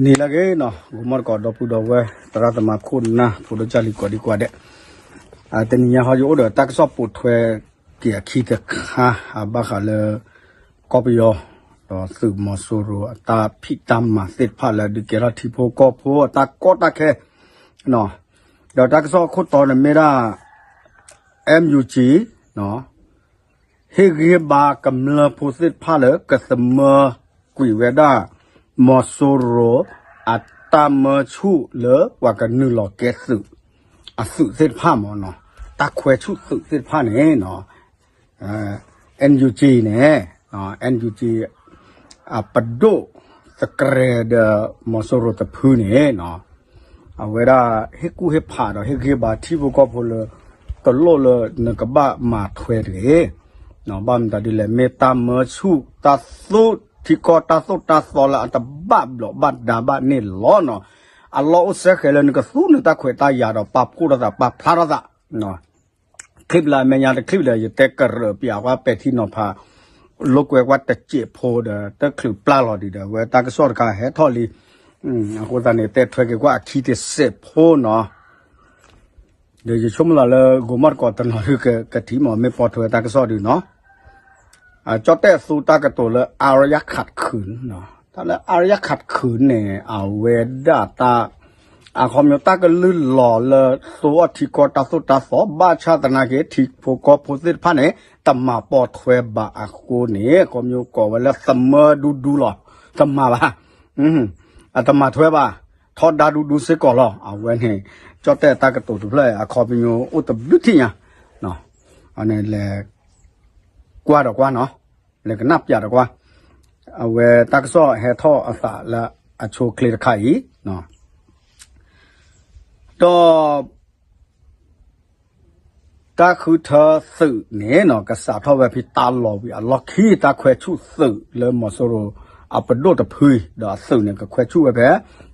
နံၤလၢအဂ့ၤနီၤ, ဂီၤမီၢ်တကိး ဒီပုၢ်ဒီဝဲၢ် သရၣ်သမါခိၣ်နၢ် ဖိဒိၣ်ကၢ်လံၤ ကိးဒံကိးဒဲး, တနံၤညါဟီယအိၣ်ဒီးတၢ်ကစီၣ်ပိာ်ထွဲက့ၤအခံတခါ, အဘၣ်ဃးလၢ ကီၢ်ပယီၤ ဒီးသုးမီၤစိရိၤအတၢ်ဖံးတၢ်မၤသ့ၣ်တဖၣ်လၢဒုးကဲထီၣ်ထံဖိကီၢ်ဖိအတၢ်ကီတၢ်ခဲ, ဒီးတၢ်ကစီၣ်အခိၣ်တီန့ၣ်မ့ၢ်ဒၣ် NUG ဟ့ၣ်ဂံၢ်ဟ့ၣ်ဘါကမျၢၢ်ဖိသ့ၣ်တဖၣ်လၢကသမၢကွံာ်ဝဲဒၣ် မီၤစိရိၤအတၢ်မၢဆူၣ်လၢပှၤကနုာ်လီၤကဲသုး အသုးသ့ၣ်တဖၣ်မ့ၢ်နီၤ, တၢ်ခွဲးဆူၣ်သုးသ့ၣ်တဖၣ်န့ၣ်နီၤ, NUG န့ၣ်, NUG အပဒိၣ်သကြဲးဒီးမီၤစိရိၤတဖုန့ၣ်နီၤ, အဝဲဒၣ်ဟ့ၣ်ကူၣ်ဟ့ၣ်ဖးဒီးဟ့ၣ်ဂံၢ်ဟ့ၣ်ဘါထံဖိကီၢ်ဖိလၢ တလိၣ်လၢနကဘၣ်မၤထွဲတဂ့ၤ, ဘၣ်မတၤဒ်လဲၣ် မ့ၢ်တၢ်မၢဆူၣ်တၢ်သိၣ်ထံကီၢ် တၢ်သိၣ်တၢ်သီလၢအတဘၣ်ဘျီးဘၣ်ဒါဘၣ်န့ၣ်လီၤနီၤ, အလီၢ်အိၣ်စဲဃဲးလၢနကသူနတၢ်ခွဲးတၢ်ယာ်ဒီးပာ်ဖှိၣ်ထီၣ်သး ပာ်ဖျါထီၣ်သး ချံပလၢအမဲာ်ညါတချံပဒီး ယတဲကရၢးပၠးကွၢ်ပဲာ်ထံနီၤဖး လိာ်ကွဲကွၢ်တစဲးဖိဒီး တချုးပျၢ်လီၤဒံးဒီး အဝဲတၢ်ကစီၣ်တခါဟဲထီၣ်လံ, အဃိသတးန့ၣ် တဲထွဲက့ၤကွၢ်အခံတစဲးဖိနီၤ, ဒီးယဆိကမိၣ်လီၤလၢဂီၤမီၢ်တကိးတနီၤဒုးကထံၣ်မ့ၢ် မ့ၢ်ပိာ်ထွဲတၢ်ကစီၣ်ဒုးနီၤ ကၠီၣ်တဲၣ်အသူတၢ်ကတိၤလၢ အါရယခးခုၣ်, တၢ်လၢအါရယခးခုၣ်န့ၣ် အဝဲဒၣ်တၢ် အခီပညီတၢ်ကလုၢ်လီၤလၢသိအီၣ်ထံကီၢ်တၢ်သိၣ်တၢ်သီ ဘၣ်ဆၣ်သနာ်က့ ထံဖိကီၢ်ဖိသ့ၣ်တဖၣ်န့ၣ် တမၤပိာ်ထွဲဘၣ်အဃိန့ၣ် အခီပညီကိးဝဲလၢသမၢဒူဒူလီၤ, တမၤဘၣ်, အတမၤထွဲဘၣ်, ထီဒါဒူဒူစ့ၢ်ကီးလီၤ. အဝဲန့ၣ် ကၠီၣ်တဲၣ်တၢ်ကတိၤတဖျၢၣ် အခီပညီအိၣ်တဘျုးထံၣ်ညါ, အန့ၣ်လဲၤကွၢ်ဒီးကွၢ်နီၤ, လဲၤကနၣ်ပၠးဒီးကွၢ်, အဝဲတၢ်ကစီၣ်ဟဲထီၣ်အသးလၢအဆိအချ့တခါအံၤ, ဒီး တၢ်ဃုထၢသုးန့ၣ်နီၤ ကစးထီၣ်ဝဲဖဲတၢ်လီၤဝံၤအလီၢ်ခံ တၢ်ခွဲးဆူၣ်သုးလၢမီၤစိရိၤအပဒိၣ်တဖုအံၤ ဒီးအသုးန့ၣ် ကခွဲးဆူၣ်ဝဲဖဲ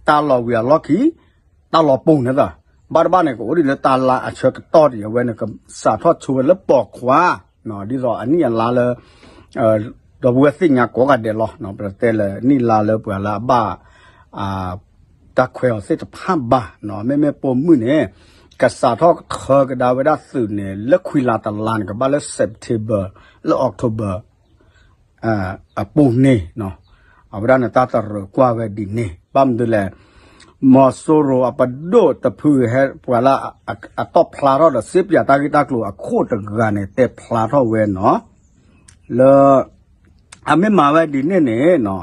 တၢ်လီၤဝံၤအလီၢ်ခံ တၢ်လီၤပူၤန့ၣ်သၢ ဘၣ်တဘၣ်န့ၣ် ကအိၣ်ဒံးလၢတၢ်လါအဆၢကတီၢ်ဒံး အဝဲန့ၣ် ကစးထီၣ်ဆိဝဲလၢပိာ်ခွါ ဒ်သိးအနံၣ်အလါလၢ ဒီပုၢ်ဝဲၢ်သ့ၣ်ညါကိးဂၤဒဲးလီၤ. ပတဲလၢနံၣ်လါလၢပှၤလၢအဘၣ် တၢ်ခွဲးအီၤသ့ၣ်တဖၣ်ဘၣ်နီၤ, မ့မ့ၢ်ပိာ်မုၣ်န့ၣ် ကစးထီၣ်ထၢကဒါဝဲဒၣ်သုးန့ၣ် လၢခွံလါတလါန့ၣ် ကဘၣ်လၢ September လၢ October အပူၤန့ၣ်နီၤ, အဝဲဒၣ်န့ၣ် တၢ်တရၢၣ်ကွၢ်ဝဲဒ်န့ၣ် ဘၣ်မနုၤလဲၣ်, မီၤစိရိၤအပဒိၣ်တဖုဟဲ ပှၤလၢအတီၣ်ဖျါထီၣ်ဒီးစ့ပၠးတၢ်ဂ့ၢ်တၢ်ကျိၤအခိၣ်တဂၤန့ၣ် တဲဖျါထီၣ်ဝဲနီၤ လၢ အမ့ၢ်မၤဝဲဒ်န့ၣ်န့ၣ်နီၤ,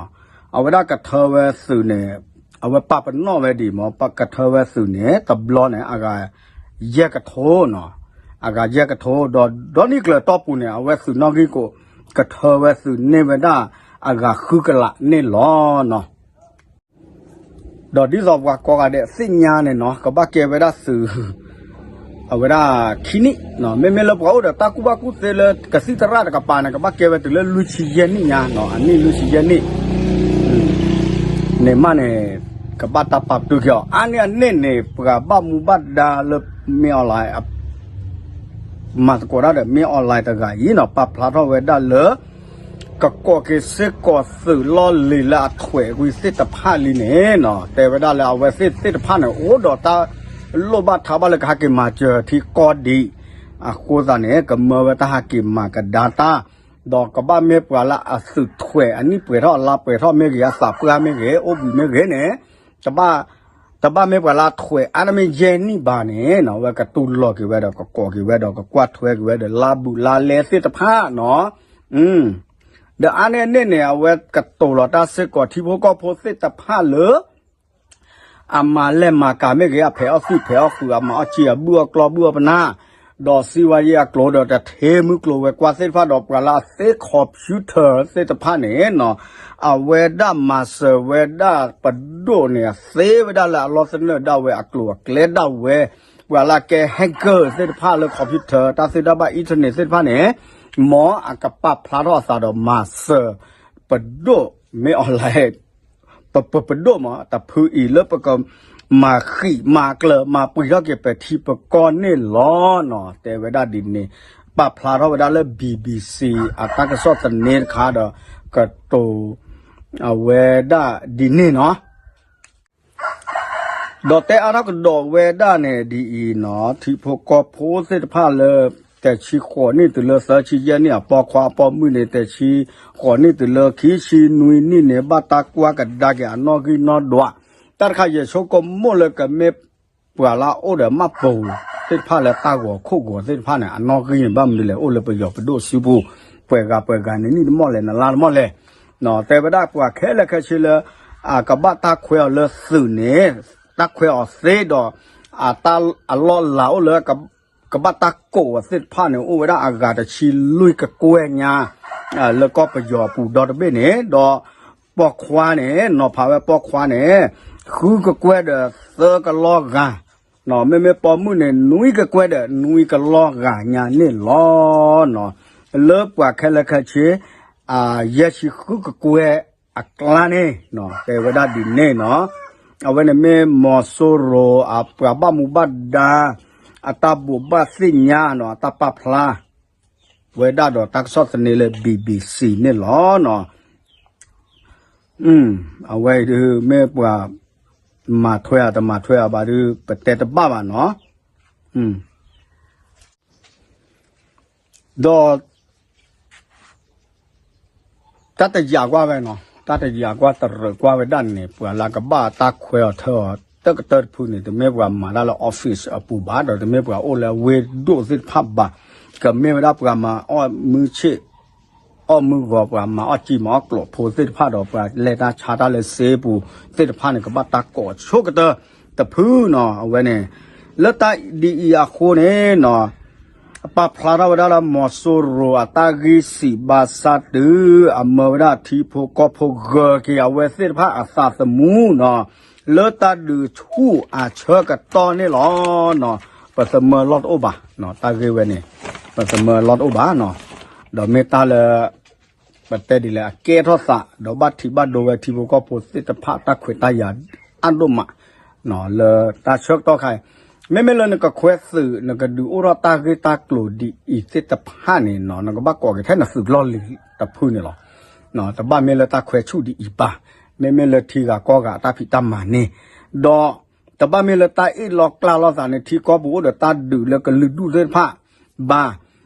အဝဲဒၣ်ကထၢဝဲသုးန့ၣ်, အဝဲပာ်ပနီၣ်ဝဲဒ်မ့ၢ် ကထၢဝဲသုးန့ၣ် တဘျီန့ၣ် အဂၤယဲၢ်ကထိနီၤ, အဂၤယဲၢ်ကထိ ဒီး ဒီနံၣ်ကျၢၤတီၢ်ပူၤန့ၣ် အဝဲသုးနီၣ်ဂံၢ်ကိး ကထၢဝဲသုးန့ၢ်ဝဲဒၣ် အဂၤဃုကလးန့ၣ်လီၤနီၤ. ဒီးဒ်သိးပှၤကိးဂၤဒဲးသ့ၣ်ညါန့ၣ်နီၤ ကဘၣ်ကဲဝဲဒၣ်သုး အဝဲဒၣ်ခံနံၣ်, မ့မ့ၢ်လၢပှၤအိၣ်ဒီးတၢ်ကူၣ်ဘၣ်ကူၣ်သ့လၢကသံၣ်သရၣ်တကပၤန့ၣ် ကဘၣ်ကဲဝဲတုၤလၢလွံၢ်ဆံယဲၢ်နံၣ်ညါ, အနံၣ်လွံၢ်ဆံယဲၢ်နံၣ် န့ၣ်မးန့ၣ် ကဘၣ်တၢ်ပာ်ပတုာ်က့ၤအီၤ. အါန့ၢ်အန့ၣ်န့ၣ် ပှၤဘၣ်မူဘၣ်ဒါလၢ မင်းအောင်လှိုင် မၤသကိးတၢ်ဒီး မင်းအောင်လှိုင် တဂၤအံၤနီၤ ပာ်ဖျါထီၣ်ဝဲဒၣ်လၢ ကကိးက့ၤစ့ၢ်ကီးသုးလီၢ်လံၤလၢအထွဲးကွံာ်သ့ၣ်တဖၣ်လံန့ၣ်နီၤ, တဲဝဲဒၣ်လၢအဝဲသ့ၣ်သ့ၣ်တဖၣ်န့ၣ် အိၣ်ဒီးတၢ်လိၣ်ဘၣ်ထးဘၣ်လၢကဟးက့ၤမၤစၢၤထံကီၢ်ဒံး, အဃိသတးန့ၣ် ကမၢဝဲတၢ်ဟးက့ၤမၤကဒါတၢ်, ဒီးကဘၣ်မ့ၢ်ပှၤလၢအသုးထွဲး အနံၣ်ပှဲၤထီၣ်အလါပှဲၤထီၣ်မ့ၢ်ဂ့ၤ အသးပှၢ်မ့ၢ်ဂ့ၤ အိၣ်ဘှံးမ့ၢ်ဂ့ၤန့ၣ် တဘၣ် တဘၣ်မ့ၢ်ပှၤလၢအထွဲးအါတမ့ၢ်ယဲၢ်နံၣ်ဘၣ်န့ၣ်နီၤ အဝဲကတူၢ်လိာ်က့ၤဝဲဒီး ကကိးက့ၤဝဲဒီး ကကွၢ်ထွဲက့ၤဝဲဒီး လါဘူးလါလဲသ့ၣ်တဖၣ်နီၤ, ဒီးအါန့ၢ်အန့ၣ်န့ၣ် အဝဲကတိၤလီၤတၢ်စ့ၢ်ကီးထံဖိကီၢ်ဖိသ့ၣ်တဖၣ်လၢ အမၤလဲၢ်မၤကၤမ့ၢ်ဂ့ၤ အဖဲးအီၣ်သွံၣ်ဖဲးအီၣ်ဃုာ် အမၤအီၣ်စ့အဘုၣ်အီၣ်ကျီဘုၣ်အီၣ်ပနၢ်, ဒီးစံးဝဲယဲအကျိၤဒီး တထ့မုၢ်ကျိၤဝဲၤကွာ်သ့ၣ်တဖၣ်ဒီး ပှၤလၢအသ့ခီးဖၠူထၢၣ်သ့ၣ်တဖၣ်န့ၣ်နီၤ, အဝဲဒၣ်မၤစၢၤဝဲဒၣ်ပဒိၣ်န့ၣ် အသ့ဝဲဒၣ်လၢအလီၢ်သနၢၣ်ဒၣ်ဝဲ အကျိၤအကျဲဒၣ်ဝဲ, ပှၤလၢအကဲ hacker သ့ၣ်တဖၣ်လၢ computer တၢ်သ့တၢ်ဘၣ် internet သ့ၣ်တဖၣ်န့ၣ် မ်အကပာ်ဖျါထီၣ်အသးဒီးမၤစၢၤ ပဒိၣ်မ့ၢ် online ပ ပ ပဒိၣ်မး တဖုအံၤလၢပက မၤဃံးမၤကျၢၤမၤပှံၤထီၣ်က့ၤပထံပကီၢ်န့ၣ်လီၤနီၤ. တဲဝဲဒၣ်ဒ်န့ၣ် ပာ်ဖျါထီၣ်ဝဲဒၣ်လၢ BBC အတၢ်ကစီၣ်သန့တခါဒီး ကတိၤ အဝဲဒၣ်ဒ်န့ၣ်နီၤ. ဒီးတဲအါထီၣ်ကဒီးဝဲဒၣ်န့ၣ်ဒ်အံၤနီၤ, ထံဖိကီၢ်ဖိသ့ၣ်တဖၣ်လၢ တဆံဃိးနံၣ်တုၤလၢသၢဆံယဲၢ်နံၣ် အပိာ်ခွါအပိာ်မုၣ်န့ၣ် တဆံဃိးနံၣ်တုၤလၢခံဆံနွံနံၣ်န့ၣ် ဘၣ်တၢ်ကွၢ်ကဒါက့ၤအနီၣ်ဂံၢ်နီၣ်ဒွး. တၢ်တခါယဆိကမိၣ်လၢကမ့ၢ် ပှၤလၢအအိၣ်ဒီးမၣ်ပိာ်သ့ၣ်တဖၣ်လၢတၢ်ဂီၤခိၣ်ဂီၤသ့ၣ်တဖၣ်န့ၣ် အနီၣ်ဂံၢ်န့ၣ် ဘၣ်မနုၤလဲၣ် အိၣ်လၢပယီၤပဒိၣ်စုပူၤ, ပှဲၤဂၤပှဲၤဂၤန့ၣ် နံၣ်တမီၢ်လဲၣ် နလါတမီၢ်လဲၣ်. တဲဝဲဒၣ်ပှၤခဲလၢာ်ခဲဆ့လၢ အကဘၣ်တၢ်ခွဲးအီၤလၢသုးန့ၣ်, တၢ်ခွဲးအီၤသ့ဒီး အတၢ်အလီၢ်လၤအိၣ်လၢ ကဘၣ်တၢ်ကိးအီၤသ့ၣ်တဖၣ်န့ၣ် အိၣ်ဝဲဒၣ်အဂၤတဆံလွံၢ်ကကွဲၢ်ညါ လၢကီၢ်ပယီၤအပူၤဒီတဘ့ၣ်န့ၣ်, ဒီးပိာ်ခွါန့ၣ် နီၤဖးဝဲပိာ်ခွါန့ၣ် ဃုကကွဲၢ်ဒီးသၢကလီၢ်ဂၤ, မ့မ့ၢ်ပိာ်မုၣ်န့ၣ် နွံကကွဲၢ်ဒီးနွံကလီၢ်ဂၤညါန့ၣ်လီၤ. လၢပှၤခဲလၢာ်ခဲဆ့ ယဲၢ်ဆံဃုကကွဲၢ်အကျါန့ၣ် တဲဝဲဒၣ်ဒ်န့ၣ်နီၤ. အဝဲန့ၣ်မ့ၢ်မီၤစိရိၤအပှၤဘၣ်မူဘၣ်ဒါ အတၢ်ဘိးဘၣ်သ့ၣ်ညါနီၤ အတၢ်ပာ်ဖျါ ဝဲဒၣ်ဒီးတၢ်ကစီၣ်သန့လၢ BBC န့ၣ်လီၤ. အဝဲအံၤဒုးမ့ၢ်ပှၤမၤထွဲဧါတမၤထွဲဧါဘၣ်ဒုး ပတဲတဘၣ်ဘၣ်နီၤ. ဒီး တၢ်တယာ်ကွၢ်ဝဲနီၤ, တၢ်တယာ်ကွၢ်တရၢၣ်ကွၢ်ဝဲဒၣ်န့ၣ် ပှၤလၢကဘၣ်တၢ်ခွဲးအီၤထၢအီၤ တၢ်ကတၢၢ်တဖုန့ၣ် တမ့ၢ်ပှၤမၤတၢ်လၢ office အပူၤဘၣ် ဒီးတမ့ၢ်ပှၤအိၣ်လၢဝ့ၢ်ဒိၣ်သ့ၣ်တဖၣ်ဘၣ်, ကမ့ၢ်ဝဲဒၣ်ပှၤမၤအီၣ်မုၢ်ဆ့ၣ် အီၣ်မုၢ်ဂီၤ ပှၤမၤအီၣ်ကံမၤအီၣ်ကျိာ်ဖိသ့ၣ်တဖၣ်ဒီး ပှၤလဲၤတၢ်ဆါတၢ်လၢစ့ပူၤသ့ၣ်တဖၣ်န့ၣ် ကဘၣ်တၢ်ကိးဆိကတၢၢ်တဖုနီၤ. အဝဲန့ၣ် လၢတၢ်ဒ်အံၤအဃိန့ၣ်နီၤ အပာ်ဖျါထီၣ်ဝဲဒၣ်လၢမီၤစိရိၤအတၢ်ဂံၢ်စံးဘၣ်ဆၣ်တုၤ အမၢဝဲဒၣ်ထံဖိကီၢ်ဖိဂၢၤက့ၤအဝဲသ့ၣ်တဖၣ်အသးသမူနီၤ, လၢတၢ်ဒုးဆူၣ်အဆၢကတီၢ်န့ၣ်လီၤ. ပသမၢလီၢ်တအိၣ်ဘၣ်, တၢ်ဂ့ၢ်ဝဲန့ၣ် ပသမၢလီၢ်တအိၣ်ဘၣ်နီၤ. ဒီးမ့ၢ်တၢ်လၢ ပတဲဒ်လဲၣ် အကဲထီၣ်သး ဒီးဘၣ်ထံးဘၣ်ဒိဝဲထံဖိကီၢ်ဖိသ့ၣ်တဖၣ်တၢ်ခွဲးတၢ်ယာ်အါဒိၣ်မး လၢတၢ်ဆၢကတီၢ်ခါအံၤ, မ့မ့ၢ်လၢနကခွဲသုး နကဒုးအိၣ်ထီၣ်တၢ်ဂ့ၢ်တၢ်ကျိၤဒ်အံၤသ့ၣ်တဖၣ်န့ၣ်နီၤ နကဘၣ်ကိးက့ၤထဲနသုးလီၢ်လံၤတဖုန့ၣ်လီၤ. တဘၣ်မ့ၢ်လၢတၢ်ခွဲဆူၣ်ဒ်အံၤဘၣ်, မ့မ့ၢ်လၢထံဂၤကီၢ်ဂၤအတၢ်ဖံးတၢ်မၤန့ၣ်, ဒီးတဘၣ်မ့ၢ်လၢတၢ်အ့ၣ်လိာ်ကျါလိာ်သးန့ၣ် ထံကီၢ်ပူၤအိၣ်ဒီးတၢ်ဒုးလၢကလုာ်ဒူၣ်သ့ၣ်တဖၣ်ဘၣ်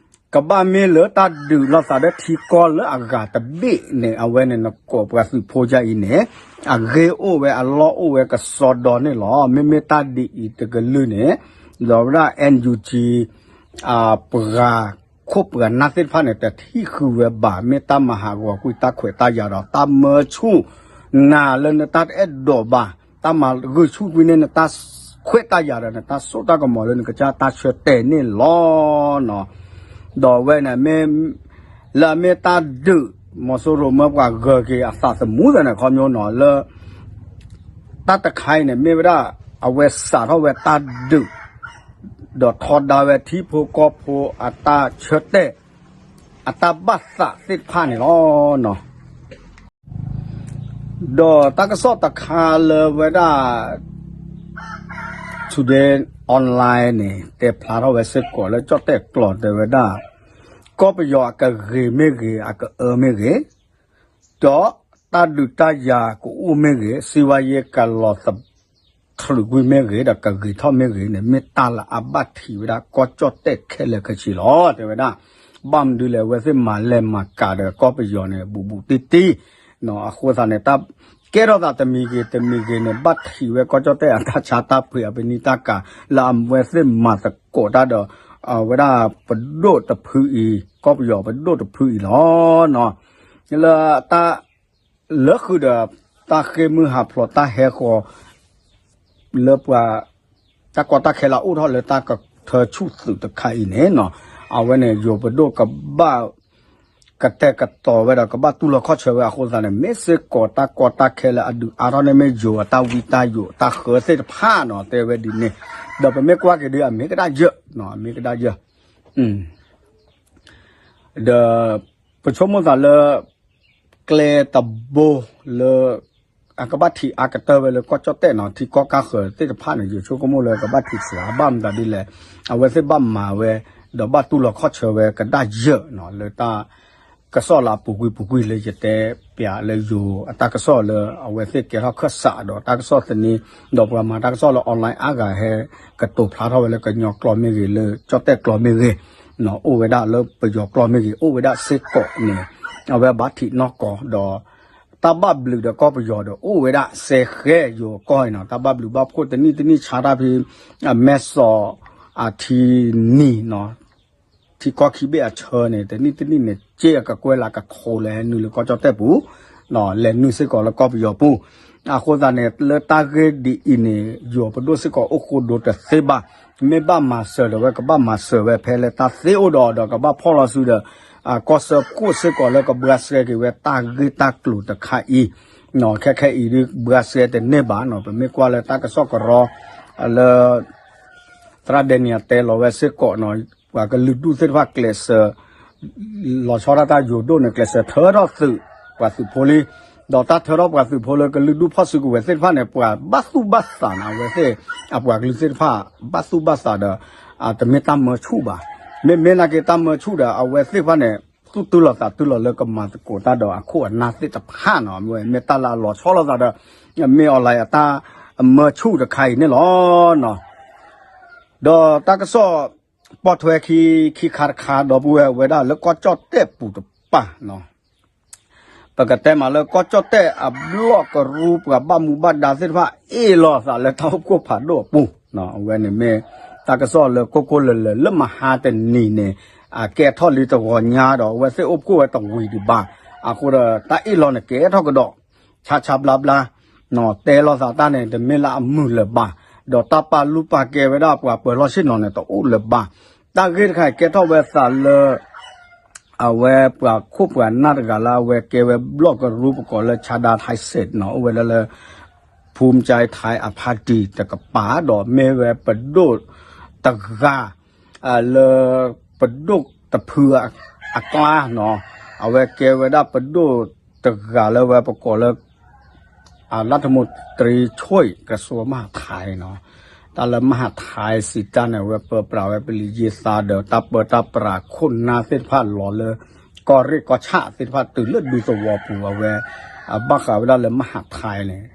ကဘၣ်မ့ၢ်လၢတၢ်ဒုးလိာ်သးဒီးထံကီၢ်လၢအဂၤတဘ့ၣ်န့ၣ် အဝဲန့ၣ်နကိးပှၤသုးဖိယါအံၤန့ၣ် အဂ့ၢ်အိၣ်ဝဲအလီၢ်အိၣ်ဝဲကစီဒီန့ၣ်လီၤ. မ့မ့ၢ်တၢ်ဒ်အံၤတကလုာ်န့ၣ် ဒီးဝဲဒၣ် NUG ပှၤခိၣ်ပှၤနၢ်သ့ၣ်တဖၣ်န့ၣ် တထံၣ်ဃုာ်ဝဲဘၣ်. မ့ၢ်တၢ်မၤဟးဂီၤကွံာ်တၢ်ခွဲးတၢ်ယာ်ဒီး တၢ်မၢဆူၣ်နၤလၢနတၢ်တအဲၣ်ဒိးဘၣ်, တၢ်မၤဂုာ်ဆူၣ်ကွံာ်န့ၣ် နတၢ်ခွဲးတၢ်ယာ်ဒီး နတၢ်စိတၢ်ကမီၤလၢနကစၢ်တၢ်ဆၢတဲာ်န့ၣ်လီၤ. ဒီးအဝဲန့ၣ် လၢအမ့ၢ်တၢ်ဒုး မီၤစိရိၤမၢပှၤဂၢၤက့ၤအသးသမူသးန့ၣ် ခီဖျိနီၤလၢ တၢ်တခါအံၤန့ၣ် မ့ၢ်ဝဲဒၣ် အဝဲစးထီၣ်ဝဲတၢ်ဒုး ဒီးထီဒါဝဲထံဖိကီၢ်ဖိအတၢ်ဆၢတဲာ် အတၢ်ဘၣ်သးသ့ၣ်တဖၣ်န့ၣ်လီၤ. ဒီးတၢ်ကစီၣ်တခါလၢဝဲဒၣ် Today Online န့ၣ် တဲဖျါထီၣ်ဝဲစ့ၢ်ကီးလၢကၠီၣ်တဲၣ်ကျိာ်တဲဝဲဒၣ် ကီၢ်ပယီၤအကဂ့ၤမ့ၢ်ဂ့ၤ အကအၢမ့ၢ်ဂ့ၤ ဒီးတၢ်ဒုးတၢ်ယၤကအိၣ်မ့ၢ်ဂ့ၤ စံးဝါယဲကလီၤသ ထြူးကွံာ်မ့ၢ်ဂ့ၤ ဒီးကဂ့ၤထီၣ်မ့ၢ်ဂ့ၤန့ၣ် မ့ၢ်တၢ်လၢအဘၣ်ထံးဝဲဒၣ်ကီၢ်ကၠီၣ်တဲၣ်ခဲလၢာ်ခဲဆ့လီၤ. တဲဝဲဒၣ် ဘၣ်မနုၤလဲၣ် အဝဲသ့ၣ်မၤလဲၤမၤကးဒီးကီၢ်ပယီၤန့ၣ် ဘူးဘူးတံၢ်တံၢ် အဃိသတးန့ၣ် တၢ်ကဲထီၣ်သးတမံၤဂ့ၤတမံၤဂ့ၤန့ၣ် ဘၣ်ထံးဝဲကီၢ်ကၠီၣ်တဲၣ်အတၢ်ဆါတၢ်ပှ့ၤအပနံာ်တၢ်ကၤ လၢအဝဲသ့ၣ်မၤသကိးတၢ်ဒီး အဝဲဒၣ်ပဒိၣ်တဖုအံၤ ကီၢ်ပယီၤပဒိၣ်တဖုအံၤလီၤ. လၢတၢ် လၢဃုာ်ဒီး တၢ်ဃ့ၢ်မုၢ်ဟးဖျိးတၢ်ဟဲဃီၤ လၢပှၤ တၢ်ကီတၢ်ခဲလၢအအိၣ်ထီၣ်လၢတၢ်ကထၢဆူၣ်သုးတခါအံၤန့ၣ်နီၤ အဝဲန့ၣ် ယိၤပဒိၣ်ကဘၣ် ကတဲာ်ကတီၤဝဲဒီးကဘၣ်တူၢ်လိာ်ခီၣ်ဆၢဝဲအဃိသတးန့ၣ် မ့ၢ်စ့ၢ်ကီးတၢ်ကီတၢ်ခဲလၢအဒုးအါထီၣ်န့ၢ်မ့ၢ်ယိၤအတၢ်ဝံတၢ်ယိၤတၢ်ဃၢသ့ၣ်တဖၣ်နီၤ တဲဝဲဒ်န့ၣ် ဒီးပမ့ၢ်ကွၢ်က့ၤဒ်အမ့ၢ်ကဒၣ်ယၢၢ် အမ့ၢ်ကဒၣ်ယၢၢ် ဒီး ပဆိကမိၣ်သးလၢ ကျဲတဘိလၢ အကဘၣ်ထံးအါကတၢၢ်ဝဲလၢကီၢ်ကၠီၣ်တဲၣ်နီၤ ထံကီၢ်ကါဃၢၤသ့ၣ်တဖၣ်န့ၣ် ယဆိကမိၣ်လၢကဘၣ်ထံးစှၤ ဘၣ်မတၤဒ်လဲၣ် အဝဲသ့ၣ်ဘၣ်မၤဝဲ ဒီးဘၣ်တူၢ်လိာ်ခီၣ်ဆၢဝဲကဒၣ်ယၢၢ်နီၤ လၢတၢ် ကစီၣ်လၢအပူၤကွံာ်ပူၤကွံာ်လၢယတဲပျးလၢယိၤအတၢ်ကစီၣ်လၢအဝဲသ့ၣ်ကဲထီၣ်ခၢၣ်စးဒီးတၢ်ကစီၣ်သန့, ဒီးပှၤမၤတၢ်ကစီၣ်လၢ online အါဂၤဟဲ ကတိၤဖျါထီၣ်ဝဲလၢကညီကျိာ်မ့ၢ်ဂ့ၤ လၢကၠီၣ်တဲၣ်ကျိာ်မ့ၢ်ဂ့ၤ, အိၣ်ဝဲဒၣ်လၢပယီၤကျိာ်မ့ၢ်ဂ့ၤ အိၣ်ဝဲဒၣ်စ့ၢ်ကီးန့ၣ်, အဝဲဘၣ်ထံးနီၢ်ကီၢ်ဒီး တၢ်ဘၣ်ဘျုးဒီးကီၢ်ပယီၤဒီးအိၣ်ဝဲဒၣ်စဲဃဲယိၤကီၢ်နီၤ, တၢ်ဘၣ်ဘျုးဘၣ်ဖှိၣ်တနံၣ်တနံၣ်ဆါတၢ်ဖဲ မဲၢ်စီၤ အထံနံၤနီၤ ထံကီၢ်ခံဘ့ၣ်အဆၢန့ၣ် တနံၣ်တနံၣ်န့ၣ် က့အကကွဲၢ်လၢကထိးလၢဟဲနုာ်လၢကီၢ်ကၠီၣ်တဲၣ်ပူၤ, လဲၤနုာ်စ့ၢ်ကီးလၢကီၢ်ပယီၤပူၤ, အဃိသတးန့ၣ် လၢတၢ်ဂ့ၢ်ဒ်အံၤန့ၣ် ယိၤပဒိၣ်စ့ၢ်ကီးအိၣ်ဃိဒိတသ့ဘၣ်, မ့ၢ်ဘၣ်မၤစၢၤဒီးဝဲကဘၣ်မၤစၢၤဝဲဖဲလၢတၢ်သ့အိၣ်ဒီး ဒီးကဘၣ်ဖီၣ်လီၤစုဒီး ကီၢ်စၢဖှိၣ်စ့ၢ်ကီးလၢကဘှါစဲက့ၤဝဲတၢ်ဂ့ၢ်တၢ်ကျိၤတခါအံၤ, ခဲခဲအံၤဒ်ဘှါစဲတန့ၢ်ဘၣ်နီၤ, ပမ့ၢ်ကွၢ်လၢတၢ်ကစီၣ်ကရီ လၢ သရၣ်ဒဲနံယၤတဲလီၤဝဲစ့ၢ်ကီးနီၤ, ပှၤကလုာ်ဒူၣ်သ့ၣ်တဖၣ်ကျဲးစၢး လီၤဆီဒၣ်တၢ်ယိၤဒိၣ်န့ၣ် ကျဲးစၢးထၢထီၣ်သုးပှၤသုးဖိလံ, ဒီးတၢ်ထၢထီၣ်ပှၤသုးဖိလၢကလုာ်ဒူၣ်ဖီၣ်စုကဝဲၤသ့ၣ်တဖၣ်န့ၣ် ပှၤဘၣ်သူၣ်ဘၣ်သးနီၤ, အဝဲသ့ၣ် အပှၤကလုာ်သ့ၣ်တဖၣ် ဘၣ်သူၣ်ဘၣ်သးဒီး တမ့ၢ်တၢ်မၢဆူၣ်ဘၣ်, မ့မ့ၢ်နာ်က့တၢ်မၢဆူၣ်ဒီး အဝဲသ့ၣ်တဖၣ်န့ၣ် သူၣ်တုၤလီၤသးတုၤလီၤလၢကမၤသကိးတၢ်ဒီးအခိၣ်အနၢ်သ့ၣ်တဖၣ်နီၤ, မ့ၢ်တၢ်လၢအလီၤဆီလိာ်သးဒီး မ့ၢ်အီၤလၢအတၢ်မၢဆူၣ်တခါအံၤန့ၣ်လီၤ. ဒီးတၢ်ကစီၣ် ပိာ်ထွဲခံ ခံခါတခါ ဒီပုၢ်ဝဲၢ်ဝဲဒၣ်လၢကီၢ်ကၠီၣ်တဲၣ်ပူၤတပၤနီၤ, ပကတဲမးလၢကီၢ်ကၠီၣ်တဲၣ်အဘျီၣ်ကရူပှၤဘၣ်မူဘၣ်ဒါသ့ၣ်တဖၣ် အ့ၣ်လိာ်သးလၢတၢ်အိၣ်ဖှိၣ်ဖးဒိၣ်အပူၤ, အဝဲန့ၣ်မ့ၢ် တၢ်ကစီၣ်လၢကိၢ်ကိၢ်လၢၤလၢၤလၢမဟါတနံၤန့ၣ် အကဲထီၣ်လံတဂီၤညါဒီး အဝဲသ့ၣ်အိၣ်ဖှိၣ်ဝဲတဝံၤဒံးဘၣ်, အဃိဒီးတၢ်အ့ၣ်လိာ်န့ၣ်ကဲထီၣ်ကဒီး ဆါဆါဘျါဘျါ တဲလိာ်သးတၢ်န့ၣ် တမ့ၢ်လၢအမုာ်လၢၤဘၣ်, ဒီးတၢ်ပာ်လုၢ်ပာ်ကဲဝဲဒၣ်ပှၤပၢၤလီၢ်ဆ့ၣ်နီၤန့ၣ် တအိၣ်လၢၤဘၣ်, တၢ်ဂ့ၢ်တခါအံၤကဲထီၣ်ဝဲသးလၢ အဝဲပှၤခိၣ်ပှၤနၢ်တဂၤလၢအဝဲကဲဝဲဘျီၣ်ကရူပကိးလၢ ဆါဒါ ထၢၣ်စ့းနီၤ, အိၣ်ဝဲဒၣ်လၢ ဖူမကၠဲးထၢၣ်အဖါတံၢ်တကပၤ ဒီးမ့ၢ်ဝဲပဒိၣ်တဂၤ လၢပဒိၣ်တဖုအကျါနီၤ, အဝဲကဲဝဲဒၣ်ပဒိၣ်တဂၤလၢဝဲပကိးလၢ လၢထမူတရံဆိၣ် ကစူၤမဟးထၢၣ်နီၤ, တၢ်လၢမဟးထၢၣ်စံးတၢ်န့ၣ် အဝဲပၢပြးဝဲပလံၤယ့သါဒီး တၢ်ပၢတၢ်ပြးခိၣ်နၢ်သ့ၣ်တဖၣ်လီၤလၢ ကီၢ်ရ့ၣ်ကီၢ်ဆၣ်သ့ၣ်တဖၣ်တုၤလၢဒူသဝီပူၤ အဝဲ အဘၣ်ဃးဝဲဒၣ်လၢမဟးထၢၣ်န့ၣ်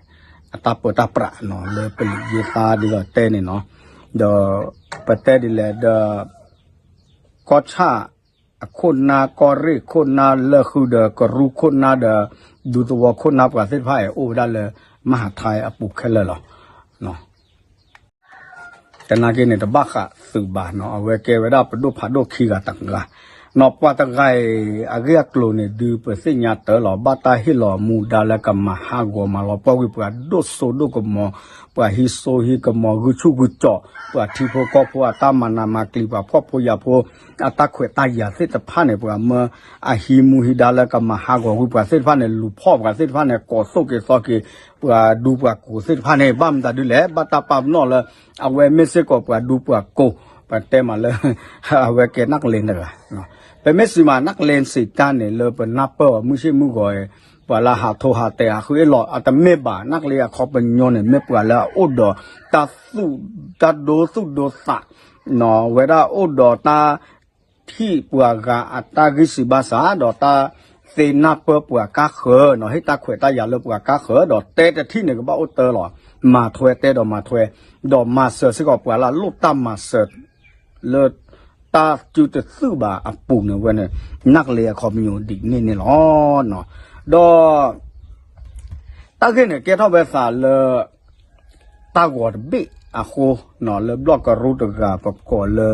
အတၢ်ပၢတၢ်ပြးနီၤ လၢပလံၤယ့သါဒ်သိးတဲန့ၣ်နီၤ, ဒီးပတဲဒ်လဲၣ်ဒီး ကီၢ်ဆၣ်အခိၣ်နၢ် ကီၢ်ရ့ၣ်ခိၣ်နၢ် လၢၢ်ဃုဒီးကရူၢ်ခိၣ်နၢ်ဒီး ဒူသဝီခိၣ်နၢ်ပှၤသ့ၣ်တဖၣ်အံၤ အိၣ်ဝဲဒၣ်လၢ မဟးထၢၣ်အပူၤခဲလၢာ်လီၤ. တနာ်က့န့ၣ် တဘၣ်ဃးသုးဘၣ်နီၤ အဝဲကဲဝဲဒၣ်ပဒိၣ်ဖးဒိၣ်ခံဂၤတဂၤနီၤ, ပှၤတဂၤအံၤ အဂ့ၢ်အကျိၤန့ၣ် ဒုးပသ့ၣ်ညါတၢ်လီၤ ဘၣ်တၢ်ဟ့ၣ်လီၤမူဒါလၢကမၤဟးဂီၤမၤလီၤပှီၢ်ကွံာ်ပှၤဒိၣ်စိဒိၣ်ကမီၤ, ပှၤဟံးစိဟံးကမီၤ ဂုာ်ဆူၣ်ဂုာ်ကၠီၣ် ပှၤထံဖိကီၢ်ဖိအတၢ်မၤနးမၤကျံၤ ပှၤဖှီၣ်ဖိယာ်ဖိ အတၢ်ခွဲးတၢ်ယာ်သ့ၣ်တဖၣ်န့ၣ် ပှၤမၢအဟံးမူဟံးဒါလၢကမၤဟးဂီၤကွံာ်ပှၤသ့ၣ်တဖၣ်န့ၣ် လူၤဖီၣ်ပှၤသ့ၣ်တဖၣ်န့ၣ် ကိးသိၣ်က့ၤသီက့ၤ ပှၤဒူပှၤကိးသ့ၣ်တဖၣ်န့ၣ် ဘၣ်မတၤဒ်လဲၣ် ဘၣ်တၢ်ပာ်ပနီၣ်လၢ အဝဲမ့ၢ်စ့ၢ်ကီးပှၤဒူပှၤကိး ပတဲမးလၢ အဝဲကဲနၢ်ကလ့တဂၤ ပမ့ၢ်စံးမး နၢ်ကလ့စံးတၢ်န့ၣ် လၢပနၢ်ပၢၢ်အီၤ မုၢ်ဆ့ၣ်မုၢ်ဂီၤအံၤ ပှၤလၢဟးထိဟးတဲာ်ဟးဃုအ့ၣ်လိာ် အတမ့ၢ်ဘၣ် နၢ်ကလ့အခီပညီန့ၣ် မ့ၢ်ပှၤလၢအအိၣ်ဒီး တၢ်သူၣ် တၢ်ဒိသူၣ်ဒိသး ဝဲဒၣ်အိၣ်ဒီးတၢ် ထံၣ်ပှၤဂၤအတၢ်ဂံၢ်စၢ်ဘါစၢ် ဒီးတၢ်သ့နၢ်ပၢၢ်ပှၤကါဃၢၤနီၤ ဟ့ၣ်တၢ်ခွဲးတၢ်ယာ်လၢပှၤကါဃၢၤ ဒီးတဲတထံၣ်န့ၣ် ကဘၣ်အိၣ်တၢ်လီၤ မၤထွဲတဲဒီးမၤထွဲ ဒီးမၤစၢၤစ့ၢ်ကီးပှၤလၢအလိၣ်တၢ်မၤစၢၤ လၢတၢ်စုတသုးဘၣ်အပူၤန့ၣ်ဝဲန့ၣ် နၢ်ကလ့အခီပညီဒ်န့ၣ်န့ၣ်လီၤ. ဒီး တၢ်ဂ့ၢ်န့ၣ် ကဲထီၣ်ဝဲသးလၢ တၢ်ဂီၤတဘ့ၣ်အဃိ လၢဘျီၣ်ကရူၢ်တဂၤ ပကိးလၢ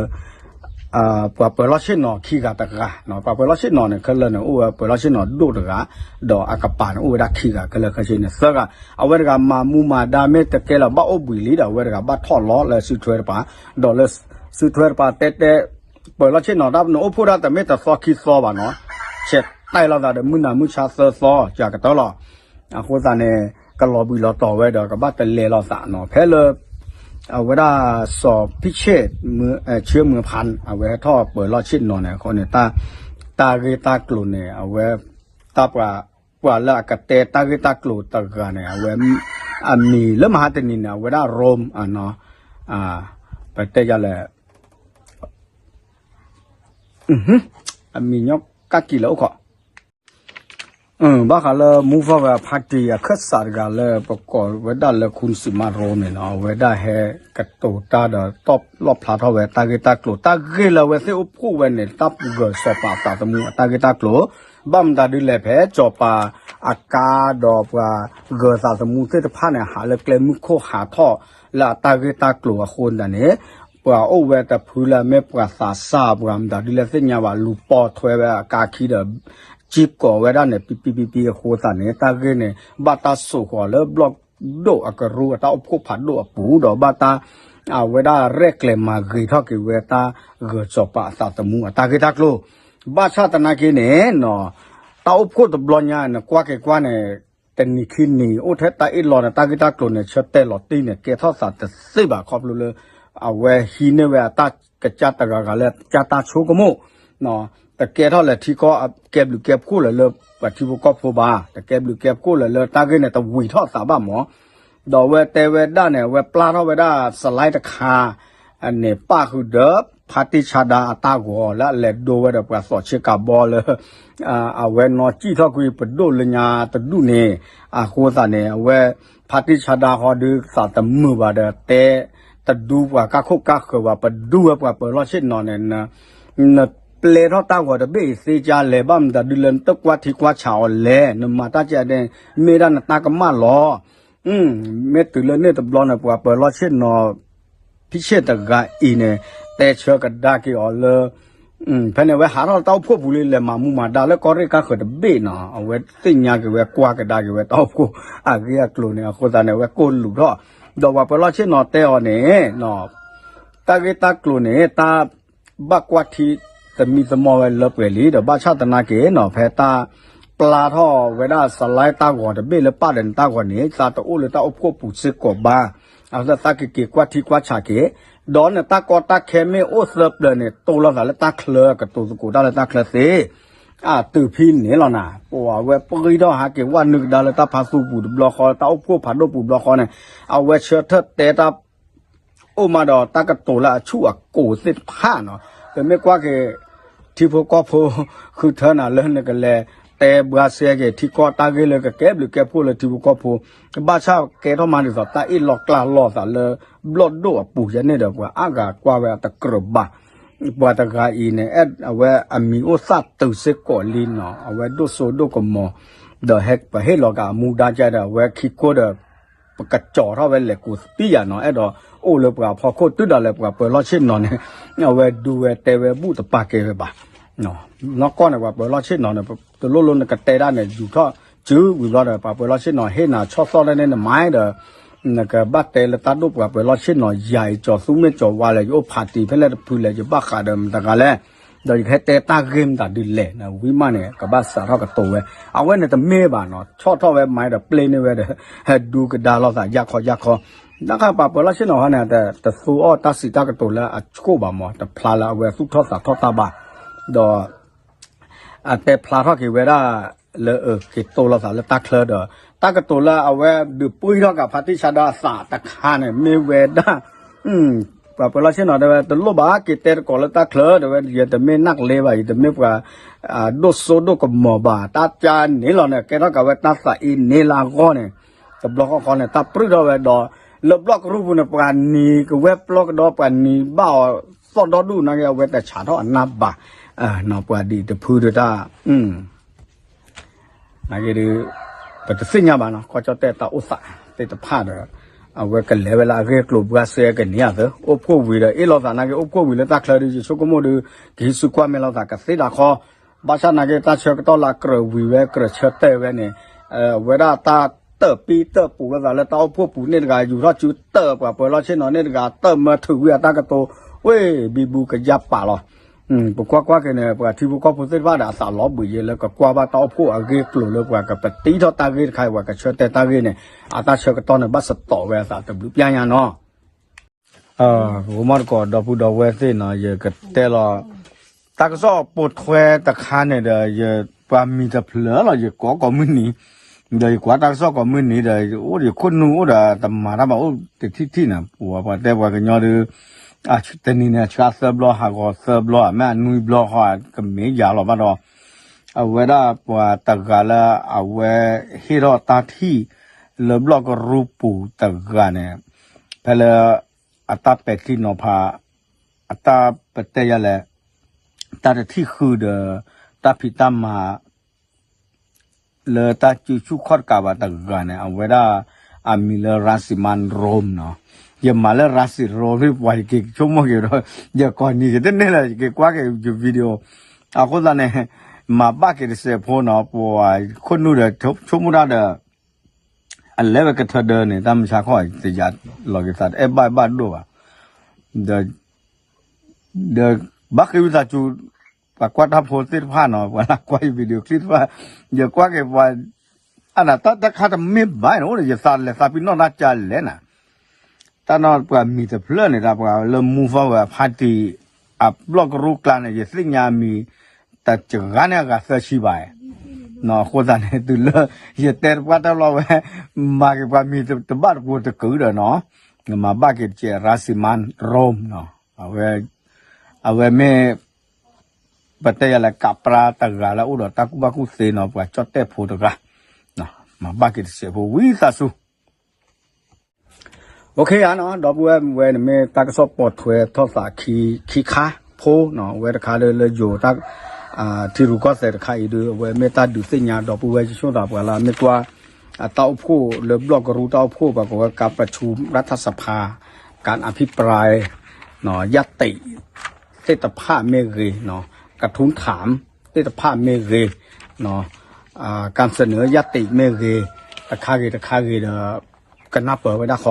ပှၤပၢၤလီၢ်ဆ့ၣ်နီၤခံဂၤတဂၤ ပှၤပၢၤလီၢ်ဆ့ၣ်နီၤန့ၣ် ခဲလၢာ်န့ၣ် အိၣ်ဝဲပၢၤလီၢ်ဆ့ၣ်နီၤဒိၣ်တဂၤ ဒီးအကပၤန့ၣ် အိၣ်ဝဲဒၣ်ခံဂၤ ခဲလၢာ်ခဲဆ့န့ၣ် သၢဂၤ အဝဲတဂၤမၤမူမၤဒါမ့ၢ်တကဲလၢၤ ဘၣ်အိၣ်ဘှံးလံဒီး အဝဲတဂၤဘၣ်ထီၣ်လီၤလၢစုထွဲတပၤ ဒီးလၢစုထွဲတပၤတဲတဲ ပၢၤလီၢ်ဆ့ၣ်နီၤ တၢ်ပနအိၣ်ဖှိၣ်ဒၣ်တမ့ၢ်တသီခံသီဘၣ်နီၤ ဆဲးတဲလိာ်သးဒီးမုၢ်နၤမုၢ်ဆါသၢသီ ယၤကတၢၢ်လီၤ. အဃိသတးန့ၣ် ကလီၤဘှံးလီၤတီၤဝဲဒီး ကဘၣ်တလဲလိာ်သးနီၤ ဖဲလၢ အဝဲဒၣ်စီၤဖံဆ့ၣ် ဆ့မုၢ်ဖး အဝဲဟဲထီၣ်ပၢၤလီၢ်ဆ့ၣ်နီၤန့ၣ် အဃိန့ၣ် တၢ်ဂ့ၢ်တၢ်ကျိၤန့ၣ် အဝဲ တၢ်ပှၤ ပှၤလၢအကတဲတၢ်ဂ့ၢ်တၢ်ကျိၤတဂၤန့ၣ် အဝဲ အမံၤလၢမဟါတနံၤန့ၣ် အဝဲဒၣ် Rome ပတဲယၤလဲၣ် အမံၤညီကၣ်ကံၤလၢအိၣ်ခိး ဘၣ်ဃးလၢ Move Forward Party အခၢၣ်စးတဂၤလၢပကိးဝဲဒၣ်လၢ ခူစံးမါရိန့ၣ်နီၤ, အဝဲဒၣ်ဟဲကတိၤတၢ်ဒီးတီၣ်လီၣ်ဖျါထီၣ်ဝဲတၢ်ဂ့ၢ်တၢ်ကျိၤ, တၢ်ဂ့ၢ်လၢအဝဲသ့ၣ်အိၣ်ဖှိၣ်ဝဲန့ၣ် တၢ်ဂၢၤစီၤပၤအသးသမူအတၢ်ဂ့ၢ်တၢ်ကျိၤ, ဘၣ်မတၤဒ်လဲၣ် ဖဲစီၤပၤအကါဒီးပှၤဂၢၤသးသမူသ့ၣ်တဖၣ်န့ၣ် ဟးလၢကျဲမုၢ်ခိၣ်ဟးထီၣ်လၢအတၢ်ဂ့ၢ်တၢ်ကျိၤအဃိန့ၣ် ပှၤအိၣ်ဝဲတဖုလၢအမ့ၢ်ပှၤသးစၢ် ပှၤမတၤဒ်လဲၣ်သ့ၣ်ညါဘၣ် လူၤပိာ်ထွဲဝဲအကါခံဒီး ကံကိးဝဲဒၣ်န့ၣ် ပံပံပံပံအဃိသတးန့ၣ် တၢ်ဂ့ၢ်န့ၣ် ဘၣ်တၢ်စိာ်ဃီၤလၢဘျီၣ်ဒိၣ်အကရူၢ်အတၢ်အိၣ်ဖှိၣ်ဖးဒိၣ်အပူၤ ဒီးဘၣ်တၢ် အဝဲဒၣ်ရဲၣ်ကျဲၤမၤဂ့ၤထီၣ်က့ၤဝဲတၢ်ဂၢၤစီၤပၤအသးသမူအတၢ်ဂ့ၢ်တၢ်ကျိၤ, ဘၣ်ဆၣ်သနာ်က့န့ၣ် တၢ်အိၣ်ဖှိၣ်တဘျီညါန့ၣ် ကွၢ်က့ၤကွၢ်န့ၣ် တနံၤခံနံၤ အိၣ်ထဲတၢ်အ့ၣ်လိာ်န့ၣ် တၢ်ဂ့ၢ်တၢ်ကျိၤန့ၣ် ဆၢတဲာ်လီၤတံၢ်န့ၣ် ကဲထီၣ်သးတသ့ဘၣ် ခီဖျိလၢ အဝဲဟံးန့ၢ်ဝဲအတၢ်ကစၢ်တဂၤဂၤလၢကစၢ်တၢ်ဆိကမိၣ် တကဲထီၣ်လဲၤထံကီၢ် ကဲဘျုးကဲဖှိၣ်လၢၤလၢပှၤထံဖိကီၢ်ဖိဘၣ်, တကဲဘျုးကဲဖှိၣ်လၢၤလၢတၢ်ဂ့ၢ်န့ၣ် တဝံၤထီၣ်သးဘၣ်မး, ဒီးအဝဲတဲဝဲဒၣ်န့ၣ် အဝဲပျၢ်ထီၣ်ဝဲဒၣ် slide တခါ န့ၣ် ပၣ်ဃုာ်ဒီး ဖါတံၢ်ဆါဒါအတၢ်ဂီၤလၢအလဲၤဒိဝဲဒီးပှၤသီးဆ့ကၤဘီလၢ အဝဲနီၢ်စံၣ်ထီၣ်ကွံာ်ပဒိၣ်လၢညါတဒူၣ်န့ၣ်, အဃိသတးန့ၣ် အဝဲ ဖါတံၢ်ဆါဒါဃီဒုးသးတမုာ်ဘၣ်ဒီးတဲ တဒူပှၤကါခိၣ်ကါဃၢၤဘၣ် ပဒူဝဲပှၤပၢၤလီၢ်ဆ့ၣ်နီၤန့ၣ် နပျဲထီၣ်တၢ်ဂီၤတဘ့ၣ်အံၤသ့ကါလဲၣ် ဘၣ်မတၤဒုးလၢနတကွၢ်ထံကွၢ်ဆးအီၤလဲၣ် နမၤတၢ်ကဲန့ၣ် မ့ၢ်ဒၣ်နတၢ်ကမၣ်လီၤ. မ့ၢ်တုၤလၢန့ၣ်တဘျီန့ၣ် ပှၤပၢၤလီၢ်ဆ့ၣ်နီၤ ဖံဆ့ၣ်တဂၤအံၤန့ၣ် တဲဆၢကဒါက့ၤအီၤလၢ ဖဲန့ၣ် အဝဲဟးထီၣ်တၢ်အိၣ်ဖှိၣ်ပူၤလံ လဲၤမၤမူမၤဒါလၢကီၢ်ရ့ၣ်ကါဃၢၤတဘ့ၣ်နီၤ အဝဲသ့ၣ်ညါက့ၤဝဲကွၢ်ကဒါက့ၤဝဲတၢ်အိၣ်ဖှိၣ်အဂ့ၢ်အကျိၤန့ၣ် အဃိသတးန့ၣ် အဝဲကိၢ်လူးထီၣ် ဒီးပှၤပၢၤလီၢ်ဆ့ၣ်နီၤတဲအီၤန့ၣ် တၢ်ဂ့ၢ်တၢ်ကျိၤန့ၣ် တၢ်ဘၣ်ကွၢ်ထံသမံသမိးဝဲလၢပှဲၤလံ ဒီးဘၣ်ဆၣ်သနာ်က့နီၤ ဖဲတၢ်ပျၢ်ထီၣ်ဝဲဒၣ် slide တၢ်ဂီၤတဘ့ၣ်လၢပၣ်ဒီးနတၢ်ဂီၤန့ၣ် သးတအိၣ်လၢတၢ်အိၣ်ဖှိၣ်ပူၤစ့ၢ်ကီးဘၣ်, အဃိသတးက့ၤက့ၤကွၢ်ထံကွၢ်ဆးက့ၤ, ဒီးနတၢ်ကီတၢ်ခဲမ့ၢ်အိၣ်သၢပျၢၤန့ၣ် တိၢ်လိာ်သးလၢတၢ်ချၢ ကတိၤသကိးတၢ်လၢတၢ်ချၢသ့ အတုၤဖဲန့ၣ်လီၤနၤ, ပှၤဝဲပဂံၢ်ထီၣ်ဟးက့ၤဝဲနုာ်ကဒါလၢတၢ်ဖးသူပူၤတဘျီဃီ တၢ်အိၣ်ဖှိၣ်ဖးဒိၣ်ပူၤတဘျီဃီန့ၣ်, အဝဲဆၢထၢၣ်တဲတၢ် အိၣ်မးဒီးတၢ်ကတိၤလၢအဆူၣ်အကိၤသ့ၣ်တဖၣ်နီၤ, ပမ့ၢ်ကွၢ်က့ၤ ထံဖိကီၢ်ဖိ ဃုထၢနၤလၢနကလဲၤတဲဘှါစဲက့ၤ ထံကီၢ်တၢ်ဂ့ၢ်လၢကကဲဘျုးကဲဖှိၣ်လၢထံဖိကီၢ်ဖိ, ဘၣ်ဆၣ်ကဲထီၣ်မးဒ်သိး တၢ်အ့ၣ်လိာ်ကျါလိာ်သးလၢ ဘျီၣ်ဒိၣ်အပူၤယဲန့ၣ်ဒီး ပှၤအါဂၤကွၢ်ဝဲအတကြၢးဘၣ် ပှၤတဂၤအံၤန့ၣ် အဲၣ်အဝဲအမံၤအိၣ်သၣ်တုၤစ့ၢ်ကီးလံနီၤ, အဝဲဒိၣ်စိဒိၣ်ကမီၤ, ဒီးဟဲပဟ့ၣ်လီၤက့ၤအမူဒါကဲဒီး အဝဲခံခိၣ်ဒီး ပကကၠီၤထီၣ်ဝဲလဲၤကိးသံယၤနီၤ, အဲၣ်ဒိးအိၣ်လၢပှၤဖီခိၣ်တုၤဒၣ်လဲာ်ပှၤပၢၤလီၢ်ဆ့ၣ်နီၤန့ၣ် အဝဲဒူဝဲတဲဝဲဘူၣ်တပာ်ကဲဝဲဘၣ် နီၢ်ကီၢ်န့ၣ် ပှၤပၢၤလီၢ်ဆ့ၣ်နီၤန့ၣ် တလိၣ်လိၣ်နကတဲဒၣ်န့ၣ် ယူၤထီၣ်စုဝံၤဘျီဒီး ပှၤပၢၤလီၢ်ဆ့ၣ်နီၤဟ့ၣ်နၤဆီၣ်သီၣ်ဒၣ်န့ၣ် နမၤဒီး နကဘၣ်တဲလၢတၢ်ဒိၣ်ပှၤပၢၤလီၢ်ဆ့ၣ်နီၤ ယၤအံၤကၠီၤသူမ့ၢ်ကၠီၤဝါလဲၣ် ယအိၣ်ဖးတံၢ်ဖဲလဲၣ်တဖုလဲၣ် ယဘၣ်ဃးဒီးမတၤတဂၤလဲၣ်, ဒီးယကဟဲတဲတၢ်ဂ့ၢ်မတၤဒ်လဲၣ် ဝံၤမးန့ၣ် ကဘၣ်စးထီၣ်ကတိၤဝဲ, အဝဲန့ၣ်တမ့ၢ်ဘၣ်နီၤ ဆီၣ်ထီၣ်ဝဲမၤဒီးပျဲန့ၢ်ဝဲဒီး ဟဲဒူကဒါလိာ်သးယါခီယါခီ, တၢ်ခါပှၤပၢၤလီၢ်ဆ့ၣ်နီၤဟီန့ၣ် တသူအီၣ်တၢ်စံးတၢ်ကတိၤလၢအဆိၣ်ဘၣ်မး တဖျါလၢအဝဲသူၣ်ထီၣ်သးထီၣ်တၢ်ဘၣ်, ဒီး အတဲဖျါထီၣ်က့ၤဝဲဒၣ်လၢ က့ၤတိၢ်လိာ်သးလၢတၢ်ချၢဒီး တၢ်ကတိၤလၢအဝဲဒုးပှံၢ်ထီၣ်က့ၤဖါတံၢ်ဆါဒါအသးတခါန့ၣ် မ့ၢ်ဝဲဒၣ် ပှၤပၢၤလီၢ်ဆ့ၣ်နီၤတဲဝဲ တလိၣ်ဘၣ်က့ၤတဲသကိးလၢတၢ်ချၢ တဲဝဲ ယတမ့ၢ်နၢ်ကလ့ဘၣ် ယတမ့ၢ်ပှၤ ဒိၣ်စိဒိၣ်ကမီၤဘၣ် တၢ်ကါန့ၣ်လီၤန့ၣ် ကဲထီၣ်က့ၤဝဲတၢ်သးအ့န့ၢ်လၢအဂီၢ်န့ၣ် တဘျီဃီဃီန့ၣ် တၢ်ပြူၢ်ထီၣ်ဝဲဒီး လၢဘျီၣ်ကရူၢ်ပူၤန့ၣ် ပှၤနံၤကဝဲပျီကဒီး ပှၤနံၤဘၣ်အီၤသီၣ်ဒီဒူၣ်နာ်က့ အဝဲတဆးထီၣ်အနၢ်ဘၣ် ပှၤဒ်တဖုဒၣ်တၢ် နာ်က့ဒုး ပတသ့ၣ်ညါဘၣ်နီၤ ကီၢ်ကၠီၣ်တဲၣ်တၢ်အိၣ်သးသ့ၣ်တဖၣ်ဒီး အဝဲကလဲၤဝဲလၢအဂ့ၢ်အကျိၤဘှါစဲကန့ၢ်အသိး အိၣ်ဖှိၣ်ဝံၤဒီး အ့ၣ်လိာ်သးနာ်က့ အိၣ်ဖှိၣ်ဝံၤလၢတၢ်ချၢဒုး ယဆိကမိၣ်ဒုး ကဟံးစုကွၢ်မဲာ်လိာ်သးကသ့ဒၣ်ဃီ ဘၣ်ဆၣ်နာ်က့ တၢ်ဆၢကတီၢ်လၢအကြၢးဝံၤဝဲ ကြၢးဆၢတဲာ်ဝဲန့ၣ် အဝဲဒၣ်တၢ်တၢၣ်ပံတၢၣ်ပူၤလိာ်သးလၢတၢ်အိၣ်ဖှိၣ်ပူၤန့ၣ်တဂၤ ယူၤထီၣ်စုတၢၣ်ပှၤပၢၤလီၢ်ဆ့ၣ်နီၤန့ၣ်တဂၤ တၢၣ်မၢထုးဝံၤအတၢ်ကတိၤ ဝ့ၢ်ဘံဘူကယါပာ်လီၤ ပကွၢ်ကွၢ်က့ၤန့ၣ် ပှၤထံဖိကီၢ်ဖိသ့ၣ်တဖၣ်ဒီး အသးလီၤဘှံးယဲလၢကကွၢ်ဘၣ်တၢ်အိၣ်ဖှိၣ်အဂ့ၢ်အကျိၤလၢပှၤကပတံထီၣ်တၢ်ဂ့ၢ်တခါအံၤ ပှၤကဆၢတဲာ်တၢ်ဂ့ၢ်န့ၣ် အတၢ်ဆၢကတီၢ်န့ၣ် ဘၣ်စတီးဝဲအသးတဘျုးပျၢ်ညါနီၤ. ကမီၣ်တကိးဒီပုၢ်ဒီဝဲၢ်သ့ၣ်နီၤ ယကတဲလီၤ တၢ်ကစီၣ်ပိာ်ထွဲတခါန့ၣ်ဒီး ယပှၤမံၤတဖျၢၣ်လီၤ ယကိးကိးမုၢ်နံၤ ဒီးယကွၢ်တၢ်ကစီၣ်ကိးမုၢ်နံၤဒီး အိၣ်ဒီးယခိၣ်နူာ်အိၣ်ဒီးတမၤတၢ်ဘၣ်အိၣ်တထံၣ်ထံၣ်န့ၣ် ပဝဲပှၤတဲပှၤကညီဒုး တနံၤန့ၣ် အဆှၢသၢဘျီ ဟးဂီၤသၢဘျီ မ့ၢ်အနွံဘျီဃီ ကမ့ၢ်ယၤလီၤဘၣ်ဒီး အဝဲဒၣ်ပှၤတဂၤလၢအဝဲဟ့ၣ်ထီၣ်တၢ်ထံၣ်လၢဘျီၣ်ကရူၢ်ပူၤတဂၤန့ၣ် ဖဲလၢ အတၢ်ပဲာ်ထံနီၤဖး အတၢ်ပတဲယၤလဲၣ် တၢ်တထံၣ်ဃုာ်ဒီး တၢ်ဖံးတၢ်မၤ လၢတၢ်စုဆူၣ်ခီၣ်တကးဘၣ်တဂၤန့ၣ် အဝဲဒၣ်အမံၤလၢ ရၤစံမါရိၣ်နီၤ. ယမၤလၢ ရၤစံရိၣ် ပှၤယက့ၤဆိကမိၣ်က့ၤဒီး ယကိးနံၤက့ၤတန့ၢ်လၢၤ ယက့ၤကွၢ်က့ၤယ video အဃိသတးန့ၣ် မၤဘၣ်က့ၤတစဲးဖိနီၤ ပှၤခိၣ်နူာ်ဒီး ဆိကမိၣ်တၢ်ဒီး အလဲၤဝဲကထၢဒၢန့ၣ် တၢ်မုၢ်ဆါခီၣ်တယးလီၤက့ၤသး တအဲၣ်ဘၣ်ဘၣ်ဒိၣ်ဘၣ် ဒီး ဘၣ်ဃ့ဝံသးစူၤ ပှၤကွၢ်တၢ်ဖိသ့ၣ်တဖၣ်နီၤ ပှၤလၢကွၢ်ယ video clip တဖၣ် ယကွၢ်က့ၤပှၤ အနတၢ်တခါတမ့ၢ်ဘၣ်န့ၣ် အိၣ်ဒီးယသးလဲၤသးပ့ၤနီၣ်တၢ်ကလဲၣ်နၤ တၢ်နီၢ်ပှၤမံၤတဖျၢၣ်န့ၣ် တၢ်ပှၤလၢ move forward party အဘျီၣ်ကရူၢ်ကျါန့ၣ် ယသ့ၣ်ညါအမံၤ တစှၤန့ၢ်အဂၤသၢဆံဘၣ် အဃိသတးန့ၣ် တုၤလၢယတဲတပှၢ်တၢ်လီၢ်ဝဲ မၤက့ၤပှၤမံၤတဘၣ်တပူၤတကုာ်ဒီးနီၤ မၤဘၣ်က့ၤတစဲး ရၤစံမါရိၣ် အဝဲမ့ၢ် ပတဲယၤလၢကးပြါတဂၤလၢအိၣ်ဒီးတၢ်ကူၣ်ဘၣ်ကူၣ်သ့နီၤ ပှၤကၠီၣ်တဲၣ်ဖိတဂၤ မၤဘၣ်က့ၤတစဲးဖိဝံသးစူၤ OK ဧါနီၤ ဒီပုၢ်ဝဲၢ်ဝဲန့ၣ်မ့ၢ်တၢ်ကစီၣ်ပိာ်ထွဲထီၣ်သးခံခံခါဖိနီၤ အဝဲတခါလၢလၢယိၤတၢ် ထံရူၢ်ကီၢ်သဲးတခါအံၤဒုး အဝဲမ့ၢ်တၢ်ဒုးသ့ၣ်ညါဒီပုၢ်ဝဲၢ်ယဆိသးပှၤလၢမ့ၢ်ကွၢ် အတၢ်အိၣ်ဖှိၣ်လၢဘျီၣ်ကရူၢ်တၢ်အိၣ်ဖှိၣ်ပှၤကိးဝဲ การประชุมรัฐสภา การอภิปราย ยติ သ့ၣ်တဖၣ်မ့ၢ်ဂ့ၤ กระทู้ถาม သ့ၣ်တဖၣ်မ့ၢ်ဂ့ၤ การเสนอยติ မ့ၢ်ဂ့ၤ တခါဂ့ၤတခါဂ့ၤဒီး ကနၢ်ပၢၢ်ဝဲဒၣ်ဃီ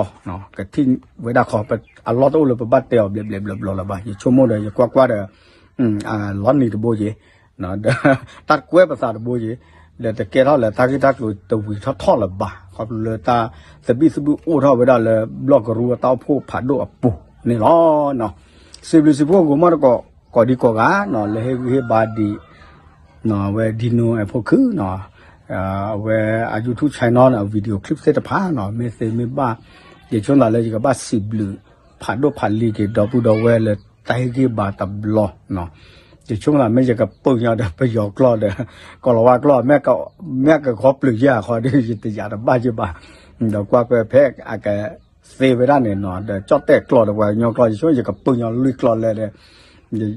ကထံၣ်ဝဲဒၣ်ဃီ အလီၢ်တအိၣ်လၢပဘၣ်တဲအီၤဘျဲးဘျဲးဘျီဘျီလၢၤဘၣ် ယဆိကမိၣ်ဒီးယကွၢ်ကွၢ်ဒီး လီၤနံၤတဘိယ့ၤ တၢ်ကွဲပသးတဘိယ့ၤ ဒီးတကဲထီၣ်လၢတၢ်ဂ့ၢ်တၢ်ကျိၤတဝံၤထီၣ်ထီၣ်လၢၤဘၣ် ခီဖျိလၢတၢ်သဘံၣ်သဘုၣ်အိၣ်ထီၣ်ဝဲဒၣ်လၢဘျီၣ်ကရူၢ်အတၢ်အိၣ်ဖှိၣ်ဖးဒိၣ်အပူၤန့ၣ်လီၤ. စံးဘျုးစံးဖှိၣ်ကိးမီၢ်တကိး ကိးဒံကိးဂၤနီၤ လၢဟ့ၣ်ဂံၢ်ဟ့ၣ်ဘါဒံး အဝဲဒ်နိအဲၣ်ဖိခုနီၤ အဝဲအ YouTube channel န့ၣ် video clip သ့ၣ်တဖၣ်နီၤ မ့ၢ်သ့မ့ၢ်ဘၣ် ယဆိကမိၣ်လၢယကဘၣ်စံးဘျုးဖးဒိၣ်ဖးလံၤက့ၤဒီပုၢ်ဒီဝဲၢ်လၢတၢ်ဟ့ၣ်ဂံၢ်ဘါတဘျီနီၤ ယဆိကမိၣ်လၢမ့ၢ်ယကပၢၢ်ညီဒီးပယီၤကျိာ်ဒီး ကိၤလၤဝါကျိာ် မ့ၢ်ကဃီပျုၤယဲၢ်အခီဒီး ယတယာ်တဘၣ်ယဲၢ်ဘၣ် ဒီးကွၢ်ကွၢ်ဖဲအက သ့ဝဲဒၣ်န့ၣ်နီၤ ဒီးကၠီၣ်တဲၣ်ကျိာ်ဒီးပှၤကညီကျိာ် ယဆိကမိၣ်ယကပၢၢ်ညီလွံၢ်ကျိာ်လဲၣ်ဒီး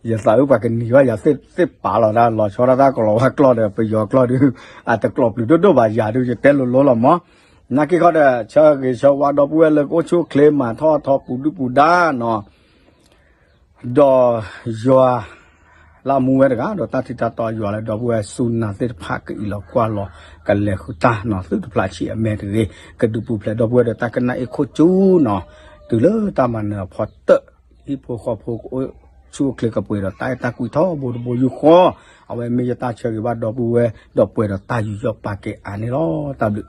ယသးအုးပှၤကနံၤဘၣ်ယၤသ့ၣ်ပာ်လီၤဒၣ် လီၤဆီဒၣ်တၢ်ကိၤလၤဝါကျိာ်ဒီးပယီၤကျိာ်ဒီး အတကျိာ်ပျုၤဒိၣ်ဒိၣ်ဘၣ်ယၤဒုး ယတဲလိၤလိၤလီၤမး နာ်က့ခီဒီး ဆၢဂ့ၤဆၢဝါဒီပုၢ်ဝဲၢ်လၢကအိၣ်ဆူၣ်အိၣ်ချ့မၤထီၣ်ထီပူၤဒုၣ်ပူၤဒါနီၤ ဒီးယွၤ လၢအမူဝဲတဂၤဒီးတၢ်ထံတၢ်တီယွၤလၢဒီပုၢ်ဝဲၢ်စူၢ်နာ်သ့ၣ်တဖၣ်ကအံးလီၤကွၢ်လီၤ ကလဲၤဃုာ်တၢ်နီၤ သုတဖျးဆံးအမဲာ်တဂ့ၤ ကဒုးပူၤဖျဲးဒီပုၢ်ဝဲၢ်ဒီးတၢ်ကနၣ်အ့ၣ်ခိၣ်ကၠူနီၤ တုၤလၢတၢ်မၤနၢၤအဖီတၢၣ် ဟံၣ်ဖိဃီဖိကအိၣ်ဆူၣ်အိၣ်ချ့ကပှဲၤဒီးတၢ်အဲၣ်တၢ်ကွံထီဘိတဘိယူၢ်ဃီ အဝဲမ့ၢ်ယတၢ်ဆၢဂ့ၤဘၣ်ဒီပုၢ်ဝဲၢ် ဒီးပှဲၤဒီးတၢ်ယူးယီၣ်ပာ်ကဲအါန့ၣ်လီၤ. တၢ်ဘျုး